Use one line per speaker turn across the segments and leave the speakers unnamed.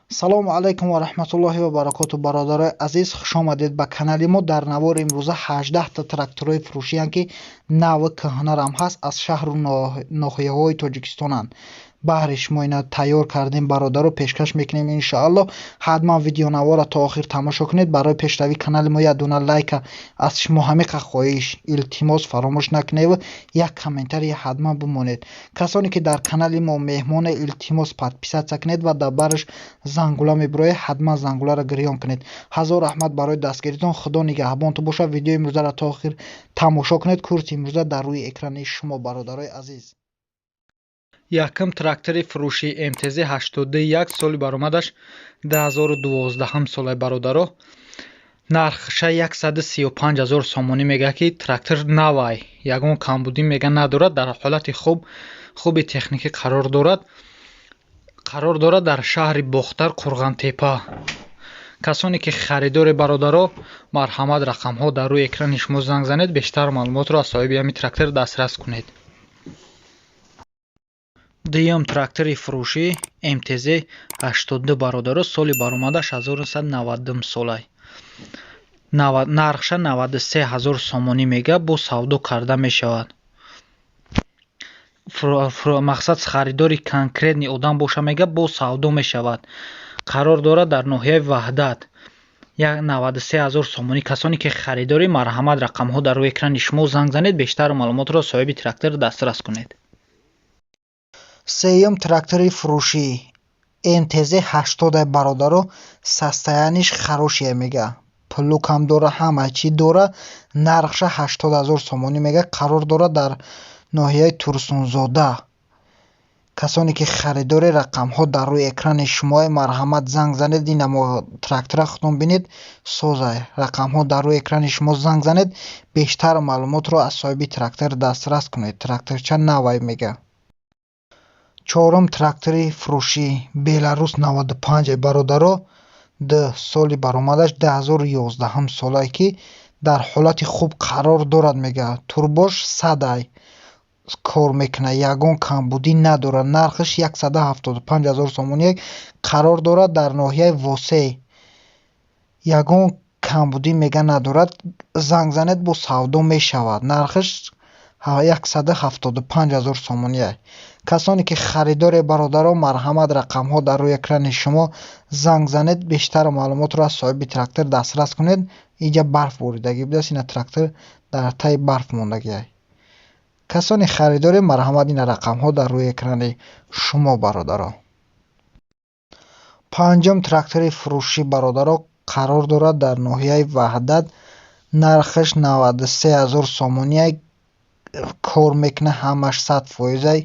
Салому алайкум ва раҳматуллоҳи ва баракоту, бародарои азиз, хушомадед ба канали мо. Дар навори имрӯза 18-та тракторҳои фурӯшиянд, ки наву кӯҳнарам ҳаст, аз шаҳру ноҳияҳои Тоҷикистонанд. Баҳри шумо ина тайёр кардем, бародаро, пешкаш мекунем иншоалло. Ҳатман видеонаворро то охир тамошо кунед. Барои пешравии канали мо як дона лайка аз шумо ҳамиқа хоҳиш, илтимос, фаромӯш накунед, як комментария ҳатман бимонед. Касоне ки дар канали мо меҳмоне, илтимос, подписаться кунед ва дар бараш зангула мебирояд, ҳатман зангуларо гирён кунед. Ҳазор раҳмат барои дастгиритон, Худо нигаҳбонтон бошад. Видеои имрӯзаро то охир тамошо кунед. Курси имрӯза дар рӯи экрани шумо, бародарои азиз.
Якум трактори фурӯшии МТЗ 81, соли баромадаш 2012 солаи, бародаро. Нархша 135 ҳазор сомонӣ мега, ки трактор навай, ягон камбудӣ мега надорад, дар ҳолати хуби техникӣ қарор дорад. Қарор дорад дар шаҳри Бохтар, Қурғантепа. Касоне ки харидоре, бародаро, марҳамат, рақамҳо дар рӯи экрани шумо, занг занед, бештар маълумотро аз соҳиби ҳамин трактор дастрас кунед. Дуюм трактори фурӯшӣ МТЗ 82, бародаро, соли баромадаш 1990 солай. Нархша 93 ҳазор сомонӣ мега, бо савдо карда мешавад. Мақсад, харидори конкретный одам боша, мега, бо савдо мешавад. Қарор дорад дар ноҳияи Ваҳдат. 93 ҳазор сомонӣ. Касоне ки харидорӣ, марҳамат, рақамҳо дар рӯи экрани шумо, занг занед, бештар маълумотро соҳиби трактор дастрас кунед.
Сеюм трактори фурӯшӣ МТЗ 80, бародаро, состояние ш хорошее мега, плуг ам дора, ҳама чӣ дора. Нархша 80 ҳазор сомонӣ мега. Қарор дорад дар ноҳияи Турсунзода. Касоне ки харидори, рақамҳо дар рӯи экрани шумои, марҳамат, занг занед. Инамо трактора худтон бинед, созай. Рақамҳо дар рӯи экрани шумо, занг занед, бештар маълумотро аз соҳиби трактор дастрас кунед. Тракторча навай мега. Чорум трактори фурӯшӣ Беларус 95, бародаро, соли баромадаш 2011 солае, ки дар ҳолати хуб қарор дорад мега. Турбош 100-ай, кор мекунад, ягон камбудӣ надорад. Нархаш 175 ҳазор сомонӣ. Қарор дорад дар ноҳияи Восеъ. Ягон камбудӣ мега надорад, занг занед, бо савдо мешавад. Нархаш 175 ҳазор сомоние. Касоне ки харидоре, бародаро, марҳамат, рақамҳо дар рӯи экрани шумо, занг занед, бештар маълумотро аз соҳиби трактор дастрас кунед. Инҷа барф боридагӣ будааст, ина трактор дар таи барф мондагиай. Касоне харидоре, марҳамат, ина рақамҳо дар рӯи экрани шумо, бародаро. Панҷум трактори фурӯшӣ, бародаро, қарор дорад дар ноҳияи Ваҳдат. Нархаш 93 ҳазор сомоние. Кор мекунад, ҳамаш 100%-ай.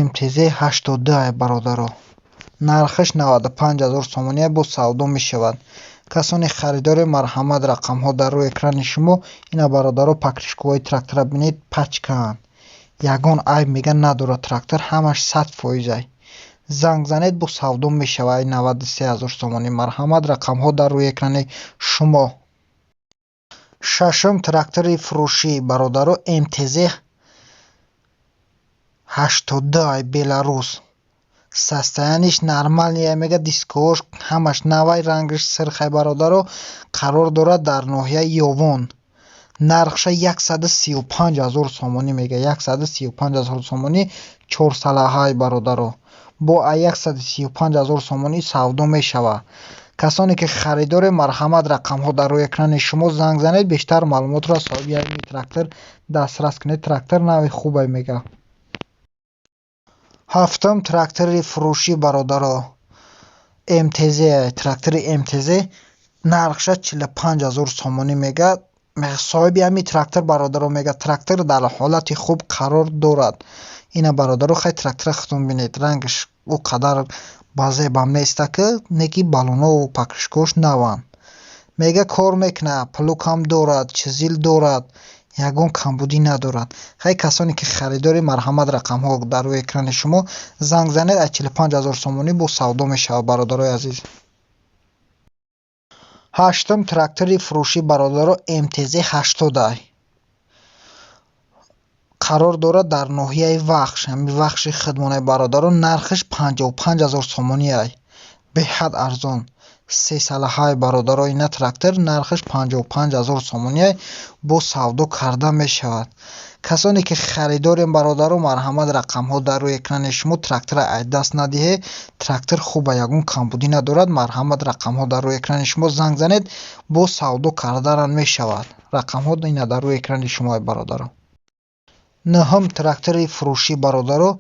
МТЗ 82, бародаро, нархаш 95 ҳазор сомоние, бо савдо мешавад. Касоне харидоре, марҳамат, рақамҳо дар рӯи экрани шумо. Ина, бародаро, покрышка ҳои трактора бинед, пачкаанд, ягон айб мега надорад трактор, ҳамаш 100%-ай. Занг занед, бо савдо мешавад. 93 ҳазор сомонӣ. Марҳамат, рақамҳо дар рӯи экрани шумо. Шашум трактори фурӯшӣ, бародаро, МТЗ 82 Беларус, состояние ш нормальный мега, дискош ҳамаш навай, рангаш сирхай, бародаро. Қарор дорад дар ноҳияи Ёвон. Нархша 135 ҳазор сомонӣ мега. 135 ҳазор сомонӣ, чорсалаҳай, бародаро, бо 135 ҳазор сомонӣ савдо мешавад. Касоне ки харидоре, марҳамат, рақамҳо дар рӯи экрани шумо, занг занед, бештар маълумотро аз соҳиби ҳамин трактор дастрас кунед. Трактор нави хубай мега. Ҳафтум трактори фурӯшӣ, бародаро, МТЗ, трактори МТЗ, нархша 45 ҳазор сомонӣ мега соҳиби ҳамин трактор. Бародаро, мега, трактор дар ҳолати хуб қарор дорад. Ина, бародаро, хай, трактора худтон бинед, рангаш ӯ қадар ба зебам неста, ки неки баллонову покрышка ш наванд. Мега, кор мекунад, плуг ам дорад, чизил дорад, ягон камбудӣ надорад. Хай, касоне ки харидори, марҳамат, рақамҳо дар рӯи экрани шумо, занг занед. Аз 45 ҳазор сомонӣ бо савдо мешавад, бародарои азиз. Ҳаштум трактори фурӯшӣ, бародаро, МТЗ 80, қарор дорад дар ноҳияи Вахш, ҳамин Вахши хидмонаи, бародаро. Нархаш 55 ҳазор сомониай. Беҳад арзон. Сесалаҳай, бародаро, ина трактор нархаш 55 000 сомония, бо савдо карда мешавад. Касоне ки харидорем, бародаро, марҳамат, рақамҳо дар рӯи экрани шумо. Трактора аз даст надиҳед, трактор хуба, ягон камбудӣ надорад. Марҳамат, рақамҳо дар рӯи экрани шумо, занг занед, бо савдо карданам мешавад. Рақамҳо ина дар рӯи экрани шумо, бародаро. Нӯҳум трактори фурӯшӣ, бародаро,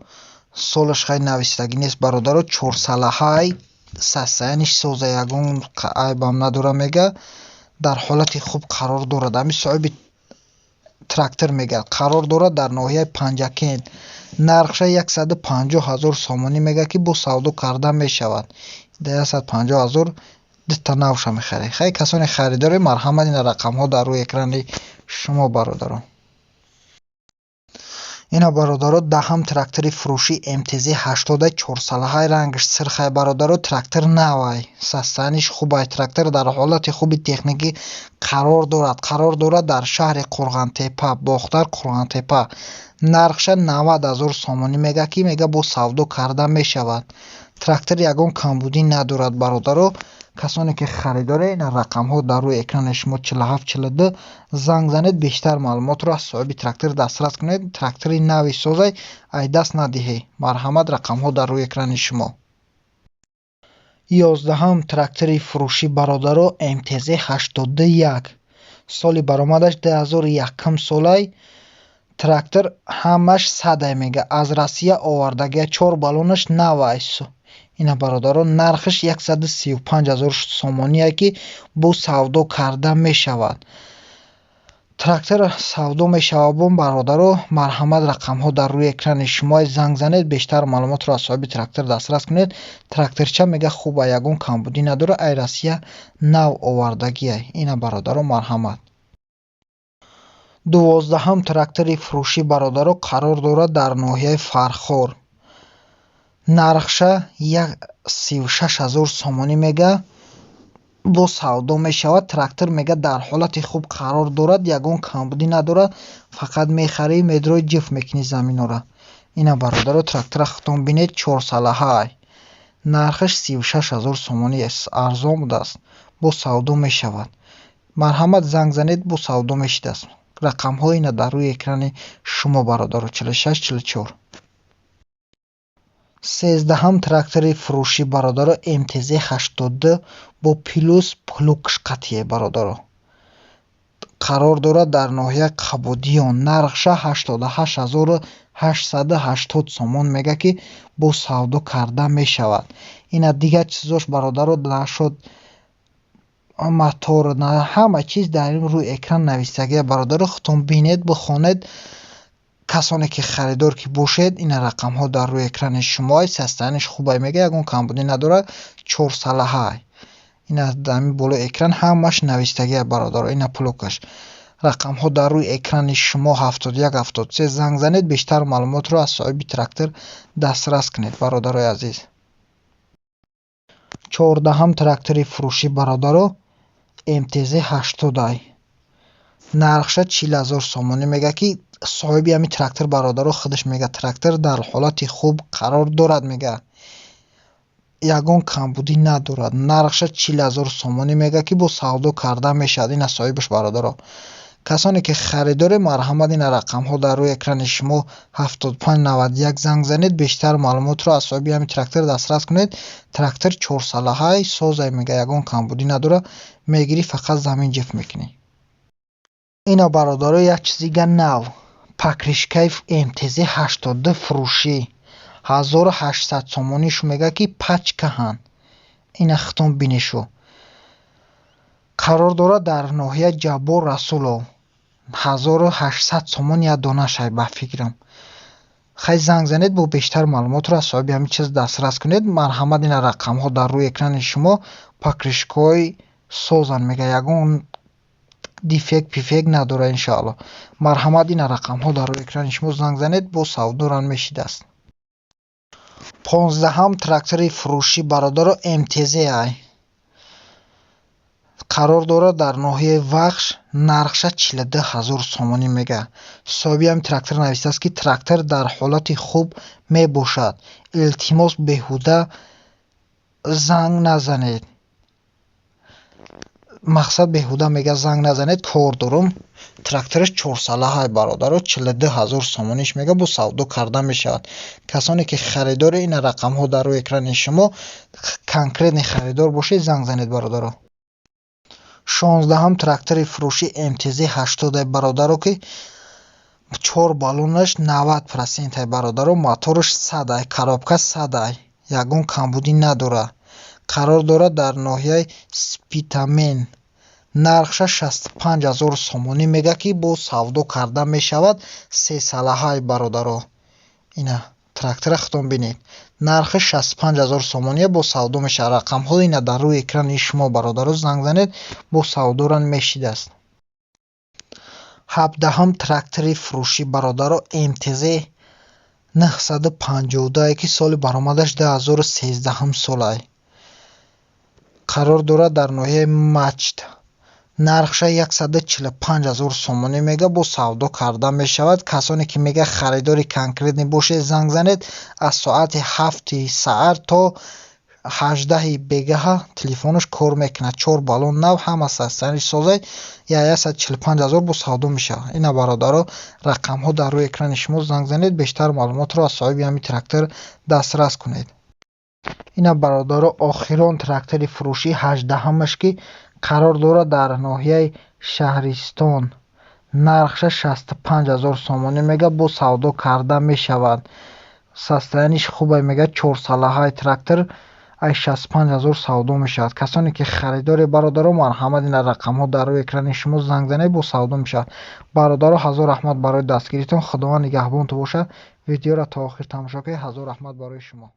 солаш хай нависдагӣ нест, бародаро. Чорсалаҳай, состояние ш соза, ягон айбам надора, мега, дар ҳолати хуб қарор дорад. Ҳамин соҳиби трактор мега, қарор дорад дар ноҳияи Панҷакент. Нархша 150 000 сомонӣ мега, ки бо савдо карда мешавад. Дар 150 000 дута навша мехаред. Хай, касоне харидоред, марҳамат, ина рақамҳо дар рӯи экрани шумо, бародарон. Ина, бародаро, даҳам трактори фурӯшӣ МТЗ 80, чорсалаҳай, рангаш сирхай, бародаро. Трактор навай, состояние ш хубай, трактор дар ҳолати хуби техникӣ қарор дорад. Қарор дорад дар шаҳри Қурғантепа, Бохтар, Қурғантепа. Нархша 90 000 сомонӣ мега, ки мега, бо савдо карда мешавад. Трактор ягон камбудӣ надорад, бародаро. Касоне ки харидоред, ина рақамҳо дар рӯи экрани шумо, 47 42, занг занед, бештар маълумотро аз соҳиби трактор дастрас кунед. Трактори нави созай, аз даст надиҳед. Марҳамат, рақамҳо дар рӯи экрани шумо. 11-ҳам трактори фурӯшӣ, бародаро, МТЗ 81, соли баромадаш 2001 солай. Трактор ҳамаш садай, мега, аз Россия овардагия, чор баллонаш навай. Ина, бародаро, нархаш 135 000 сомоние, ки бо савдо карда мешавад. Трактор савдо мешавад бо, бародаро. Марҳамат, рақамҳо дар рӯи экрани шумо, занг занед, бештар маълумотро аз соҳиби трактор дастрас кунед. Тракторча, мега, хуба, ягон камбудӣ надорад, ай Россия нав овардагия. Ина, бародаро, марҳамат. 12-ҳам трактори фурӯшӣ, бародаро, қарор дорад дар ноҳияи Фархор. Нархша 36 000 сомонӣ мега, бо савдо мешавад. Трактор, мега, дар ҳолати хуб қарор дорад, ягон камбудӣ надорад, фақат мехарӣ, медрои, ҷиф мекунӣ заминора. Ина, бародаро, трактора худтон бинед, чорсалаҳай, нархаш 36 000 сомонӣ, арзон будааст, бо савдо мешавад. Марҳамат, занг занед, бо савдо мешидааст. Рақамҳо ина дар рӯи экрани шумо, бародаро, 46 44. 13-ҳам трактори фурӯшӣ, бародаро, МТЗ 82 бо плюс плуг ш қатъие, бародаро, қарор дорад дар ноҳияи Қабодиён. Нархша 88 880 сомон мега, ки бо савдо карда мешавад. Ина дигар чизош, бародаро, нашуд, мотор, ҳама чиз дар ин рӯи экран навистагия, бародаро, худтон бинед, бихонед. Касоне ки харидор ки бошед, ина рақамҳо дар рӯи экрани шумо. Состояние ш хубай, мега, ягон камбудӣ надорад, чорсалаҳай. Ина дар болои экран ҳамаш навистагия, бародаро. Ина плуг аш, рақамҳо дар рӯи экрани шумо, 71 73, занг занед, бештар маълумотро аз соҳиби трактор дастрас кунед, бародарои азиз. 14-ҳам трактори фурӯшӣ, бародаро, МТЗ 80-ай, нархша 40 000 сомонӣ мега, ки соҳиби ҳамин трактор, бародаро, худаш мега, трактор дар ҳолати хуб қарор дорад, мега, ягон камбудӣ надорад. Нархша 40 000 сомонӣ мега, ки бо савдо карда мешавад. Ина соҳибаш, бародаро. Касоне ки харидоред, марҳамат, ина рақамҳо дар рӯи экрани шумо, 75 91, занг занед, бештар маълумотро аз соҳиби ҳамин трактор дастрас кунед. Трактор чорсалаҳай, созай, мега, ягон камбудӣ надорад, мегирӣ, фақат замин ҷиф мекунӣ. Ина, бародаро, як чизига нав, покрышка и МТЗ 82 фурӯшӣ, 1800 сомонишу мега, ки пачка ҳанд. Ина худтон бинешу. Қарор дорад дар ноҳияи Ҷаббор Расулов. 1800 сомон як донашай, ба фикрам. Хай, занг занед, бо бештар маълумотро аз соҳиби ҳамин чиз дастрас кунед. Марҳамат, ина рақамҳо дар рӯи экрани шумо. Покрышка ҳои созанд, мега, ягон дефект пифект надорад, иншоалло. Марҳамат, ина рақамҳо дар рӯи экрани шумо, занг занед, бо савдоран мешидааст. 15-ҳам трактори фурӯшӣ, бародаро, МТЗ ай, қарор дорад дар ноҳияи Вахш. Нархша 42 000 сомонӣ мега. Соҳиби ҳамин трактор навистааст, ки трактор дар ҳолати хуб мебошад, илтимос, беҳуда Занг назанед, мақсад беҳуда мега, занг назанед, кор дорум. Трактораш чорсалаҳай, бародаро, 42 000 сомониш мега, бо савдо карда мешавад. Касоне ки харидори, ина рақамҳо дар рӯи экрани шумо, конкретный харидор бошед, занг занед, бародаро. 16-ҳам трактори фурӯшӣ МТЗ 80, бародаро, ки чор баллонаш 90%, бародаро, мотораш 100, коробка 100, ягон камбудӣ надорад. Қарор дорад дар ноҳияи Спитамен. Нархша 65 000 сомонӣ мега, ки бо савдо карда мешавад. Сесалаҳай, бародаро, ина трактора худтон бинед. Нархи 65 000 сомония, бо савдо мешавад. Рақамҳо ина дар рӯи экрани шумо, бародаро, занг занед, бо савдора мешидааст. 17-ҳам трактори фурӯшӣ, бародаро, МТЗ 952, ки соли баромадаш 2013 солай. Қарор дорад дар ноҳияи Мачт. Нархша 145 000 сомонӣ мега, бо савдо карда мешавад. Касоне ки мега харидори конкретный бошед, занг занед. Аз соати 7-и саҳар то 18-и бегаҳа телефонаш кор мекунад. Чор баллон нав, ҳама состояниш созай, 145 000 бо савдо мешавад. Ина, бародаро, рақамҳо дар рӯи экрани шумо, занг занед, бештар маълумотро аз соҳиби ҳамин трактор дастрас кунед. Ина, бародаро, охирон трактори фурӯшӣ, 18-ҳамаш, ки қарор дорад дар ноҳияи Шаҳристон. Нархша 65 000 сомонӣ мега, бо савдо карда мешавад. Состояниш хубе, мега, чорсалаҳаи трактор ай 65 000 савдо мешавад. Касоне ки харидоре, бародаро, марҳамат, ина рақамҳо дар рӯи экрани шумо, занг занед, бо савдо мешавад. Бародаро, ҳазор раҳмат барои дастгиритон. Худованд нигаҳбонтон бошад. Видеоро то охир тамошо кунед. Ҳазор раҳмат барои шумо.